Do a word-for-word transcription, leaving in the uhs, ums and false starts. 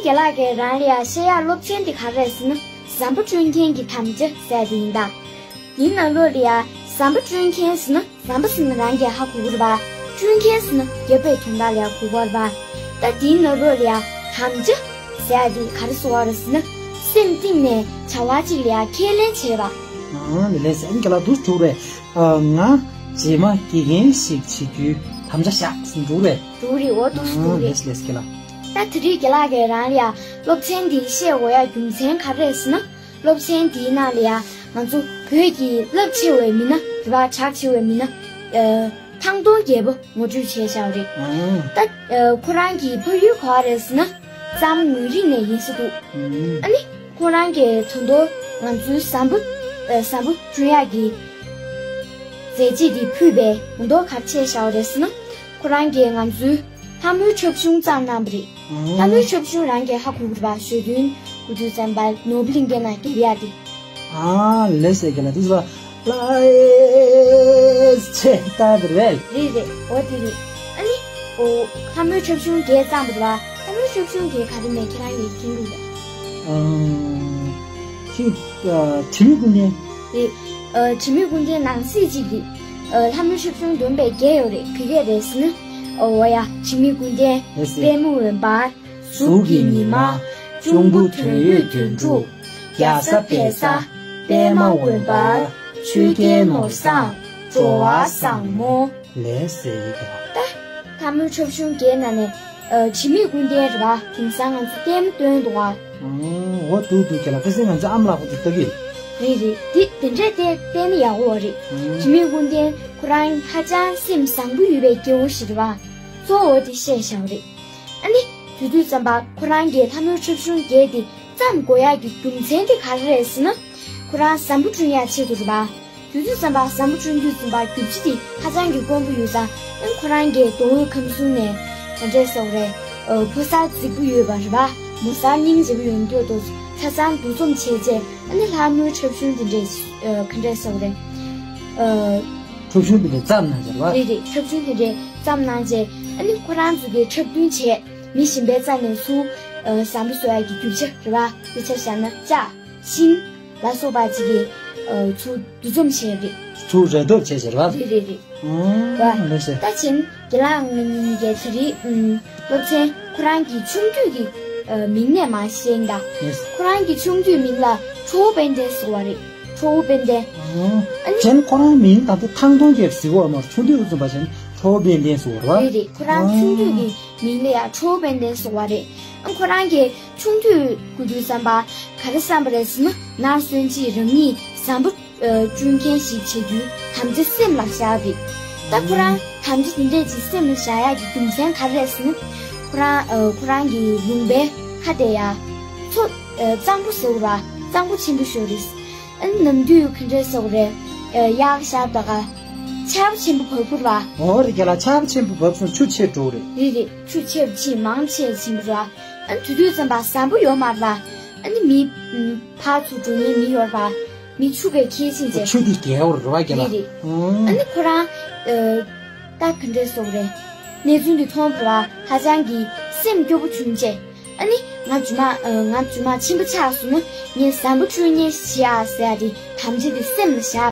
རྒན་ལགས་ཀྱིས་རང་ལ་ཡ་བཤད་ཡག་སློབ་ཚན་དེ་ག་རེ་རེད་ཟེར་ན། ཟམ་པ་སྐྲུན་མཁན་གྱི་དམ་བཅའ་ཟེར་དེ་ཡིན་ད། དེའི་ནང་ལོགས་ལ་ཡ་ཟམ་པ་སྐྲུན་མཁན་ཟེར་ན་ཟམ་པ་ཟེར་ན་རང་གིས་ཧ་གོ་གི་རེད་པ། སྐྲུན་མཁན་ཟེར་ན་རྒྱབ་པའི་དོན་དག་ལ་ཡ་གོ་གི་རེད་པ། ད་དེའི་ནང་ལོགས་ལ་ཡ་དམ་བཅའ་ཟེར་དེ་ག་རེ་ཟེར་བ་རེད་ཟེར་ན། སེམས་གཏིང་ནས་བྱ་བ་གཅིག་ལ་ཡ་ཁས་ལེན་བྱས་པ། ཨང་། ལགས་སེ། ཨ་ནི་རྒན་ལགས་འདུག་སེ་འགྲོ་རེད། ཨ། ང་རྗེས་མ་དགེ་རྒན་ཞིག་བྱེད་རྒྱུའི་དམ་བཅའ་བཞག་ཟེར་འགྲོ་རེད། འགྲོ་རེད། འོ་འདུག་སེ་འགྲོ་རེད། ལགས་ལགས་རྒན་ལགས། ད་དེ་རིང་རྒན་ལགས་ཀྱིས་རང་ལ་ཡ་སློབ་ཚན་འདི་བཤད་དགོས་ཡ་རྒྱུ་མཚན་ག་རེ་རེད་ཟེར་ན། སློབ་ཚན་འདིའི་ནང་ལ་ཡ་ང་ཚོ་བོད་ཀྱི་རླབས་ཆེ་བའི་མི་སྣ་རེད་པ། གྲགས་ཆེ་བའི་མི་སྣ། ཨ། ཐང་སྟོང་རྒྱལ་པོ་ངོ་སྤྲོད་བྱས་བཞག་པ་རེད། ཨང་། ད། ཨ། ཁོ་རང་གི་ཕ་ཡུལ་ག་པར་རེད་ཟེར་ན། གཙང་ངོས་རིགས་ནས་ཡིན་ས་འདུག་ཨང་། ཨ་ནི་ཁོ་རང་གིས་ད་དུང་ང་ཚོའི་ཟམ་པ། ཨ། ཟམ་པ་སྐྲུན་ཡག་གི་མཛད་རྗེས་དེ་ཕུལ་བས་ད་དུང་ག་རེ་བྱས་བཞག་པ་རེད་ཟེར་ན། ཁོ་རང་གིས་ང་ཚོའི་ལྷ་མོའི་འཁྲབ་གཞུང་བརྩམས་གནང་བ་རེད། ཨང་། ལྷ་མོའི་འཁྲབ་གཞུང་རང་གིས་ཧ་གོ་གི་རེད་པ། ཞོ་སྟོན་དགོས་དུས་ཙམ་པ་ནོར་བུ་གླིང་ཁའི་ནང་རྒྱབ་ཡག་དེ། ཨ། ལགས་སེ། རྒན་ལགས་འདུག་སེ་ལ་ཨེ་ཆེ་ལྟ་དེ་རེད། རེད་རེད། འོ་དེ་རེད། ཨ་ནི། ཨོ། ལྷ་མོའི་འཁྲབ་གཞུང་རྒྱས་བརྩམས་པ་རེད་པ། ལྷ་མོའི་འཁྲབ་གཞུང་རྒྱས་ག་རེ་མེད་ཁྱེད་རང་གིས་མཁྱེན་གྱི་རེད། ཨང་། ཁྱེད། ཨ། དྲི་མེད་ཀུན་ལྡན། རེད། ཨ། དྲི་མེད་ཀུན་ལྡན་ནང་གསེས་གཅིག་རེད། ཨ། ལྷ་མོའི་འཁྲབ་གཞུང་བསྡོམས་པས་བརྒྱད་ཡོད་རེད། ག་ག་རེ་རེད་ཟེར་ན། ཨོ་ཡ། དྲི་མེད་ཀུན་ལྡན། ལགས་སེ། པད་མ་འོད་འབར། གཟུགས་ཀྱི་ཉི་མ། གཅུང་པོ་དོན་ཡོད་དོན་གྲུབ། རྒྱ་བཟའ་བལ་བཟའ། པད་མ་འོད་འབར། ཆོས་རྒྱལ་ནོར་བཟང་། འགྲོ་བ་བཟང་མོ། ལགས་སེ། ཡིན་གྱི་རེད། ད་ལྷ་མོའི་འཁྲབ་གཞུང་བརྒྱད་ནང་ནས། ཨ། དྲི་མེད་ཀུན་ལྡན་རེད་པ། དེང་སང་ང་ཚོ་ལྟད་མོ་སྟོན་འདུག་པ། ཨང་། འོ་འདུག་འདུག་རྒན་ལགས། ཁ་སང་ང་ཚོ་ཨ་མ་ལགས་ཁོང་ཚོ་ལྟ་གི། རེད་རེད། འདི་དེ་འདྲས་ལྟ་ལྟ་ན་ཡག་པོ་རེད། ཨང་། དྲི་མེད་ཀུན་ལྡན་ཁོ་རང་ཧ་ཅང་སེམས་བཟང་པོ་ཡོད་པའི་སྐྱེ་བོ་ཞིག་རེད་པ། གཙོ་བོ་དེ་བཤད་བཞག་པ་རེད། ཨ་ནི་དེ་དུས་ཙམ་པ་ཁོ་རང་གིས་ལྷ་མོའི་འཁྲབ་གཞུང་བརྒྱད་དེ་བརྩམས་དགོས་ཡག་གི་རྒྱུ་མཚན་དེ་ག་རེ་རེད་ཟེར་ན། ཁོ་རང་ཟམ་པ་བསྐྲུན་ཡག་ཆེད་དུ་རེད་པ། དེ་དུས་ཙམ་པ་ཟམ་པ་བསྐྲུན་དུས་ཙམ་པ་རྒྱུ་ཆ་དེ་ཧ་ཅང་གི་དཀོན་པོ་ཡོད་ཙང་། ཨ་ནི་ཁོ་རང་གིས་མདོ་དབུས་ཁམས་གསུམ་ནས་ག་འདྲས་ཟེར་དགོས་རེད། ཨ། ཕོ་གསར་རྫིག་པོ་ཡོད་པ་རེད་པ། མོ་གསར་སྙིང་རྗེ་པོ་ཡོང་འདོད་དུ་ཆ་ཚང་འདུ་འཛོམས་བྱས་རྗེས། ཨ་ནི་ལྷ་མོའི་འཁྲབ་གཞུང་དེ་འདྲས། ཨ། ག་འདྲས་ཟེར་དགོས་རེད། ཨ། འཁྲབ་གཞུང་དེ་འདྲས་བརྩམས་གནང་རེད་པ། རེད་རེད། འཁྲབ་གཞུང་དེ་འདྲས་བརྩམས་གནང་རྗེས། ཨ་ནི་ཁོ་རང་ཚོ་གིས་འཁྲབ་སྟོན་བྱས། མི་གཞན་པའི་རྩ་ནས་ཚུར། ཨ། ཟམ་པ་བཟོ་ཡག་གི་རྒྱུ་ཆ་རེད་པ། དཔེ་ཆ་བཞག་ན་ལྕགས། ཤིང་ལ་སོགས་པ་ཅིག་གིས། ཨ། ཚུར་འདུ་འཛོམས་བྱས་རེད། ཚུར་རེ་ཐོབ་བྱས་བྱས་རེད་པ། རེད་རེད་རེད། ཨང་། ལགས་སེ། ད་བྱས་ན་རྒན་ལགས་ང་གཉིས་ཀྱིས་དེ་རིང་། ཨམ། སློབ་ཚན་ཁོ་རང་གི་ཆུང་དུས་ཀྱི། ཨ། མིང་ནས་མར་བཤད་ཡིན་ད། ལགས་སེ། ཁོ་རང་གི་ཆུང་དུས་མིང་ལ་ཁྲོ་བོ་དཔལ་ལྡན་ཟེར་བ་རེད། ཁྲོ་བོ་དཔལ་ལྡན། ཨང་། ཨ་ནི། བྱས་ན་ཁོ་རང་མིང་ད་ལྟ་ཐང་སྟོང་རྒྱལ་པོ་ཟེར་གྱི་ཡོད་མ་རེད། ཆུང་དུས་ཙམ་པ་བྱས་ན་ཁྲོ་བོ་དཔལ་ལྡན་ཟེར་བ་རེད་པ། རེད་རེད། ཁོ་རང་ཨང་། ཆུང་དུས་ཀྱི་མིང་ལ་ཡ་ཁྲོ་བོ་དཔལ་ལྡན་ཟེར་བ་རེད། ཨ། ཁོ་རང་གིས་ཆུང་དུས་དགོས་དུས་ཙམ་པ་ག་རེ་བསམ་པ་རེད་ཟེར་ན། ནར་སོན་རྗེས་རང་ཉིད་ཟམ་པ། ཨ། སྐྲུན་མཁན་ཞིག་བྱེད་རྒྱུའི་དམ་བཅའ་སེམས་ལ་བཞག་རེད། ད་ཁོ་རང་དམ་བཅའ་དེ་འདྲས་ཅིག་སེམས་ལ་བཞག་ཡག་གི་རྒྱུ་མཚན་ག་རེ་རེད་ཟེར་ན། ཁོ་རང་། ཨ། ཁོ་རང་གི་ལུང་པའི་ཁ་དེ་ཡ་མཚོ། ཨ། གཙང་པོ་ཟེར་བ། གཙང་པོ་ཆེན་པོ་ཞིག་རེད། ཨ་ནི་ནམ་དུས་ག་འདྲས་ཟེར་དགོས་རེད། ཨ། དབྱར་ཁ་ཤར་དུས་ཆར་པ་ཆེན་པོ་བབས་ཀྱི་རེད་པ། འོ་རེད། རྒན་ལགས། ཆར་པ་ཆེན་པོ་བབས་སོང་ཆུ་ཆེར་འགྲོ་གི་རེད། རེད་རེད། ཆུ་ཆེ་རུ་ཕྱིན། མང་ཆེ་ཕྱིན་པ་རེད་པ། ཨ་ནི་དེ་དུས་ཙམ་པ་ཟམ་པ་ཡོད་མ་རེད་པ། ཨ་ནི་མི། ཨམ། ཕར་ཚུར་འགྲོ་མཁན་མི་ཡོད་རེད་པ། མི་ཆུ་གིས་འཁྱེར་ཕྱིན་བྱས། ཆུ་དེ་བརྒལ་བ་རེད་པ། རྒན་ལགས། རེད་རེད། ཨང་། ཨ་ནི་ཁོ་རང་། ཨ། ད་ག་འདྲས་ཟེར་དགོས་རེད། གནས་ཚུལ་འདི་མཐོང་བ་རེད་པ། ཧ་ཅང་གི་སེམས་སྐྱོ་པོ་བྱུང་བྱས། ཨ་ནི་ང་རྗེས་མ། ཨ། ང་རྗེས་མ་ཆེན་པོ་ཆགས་སོང་ན་ངས་ཟམ་པ་སྐྲུན་མཁན་ཞིག་བྱེད་ཨ་ཟེར་ཡག་དེ་དམ་བཅའ་དེ་སེམས་ལ་བཞག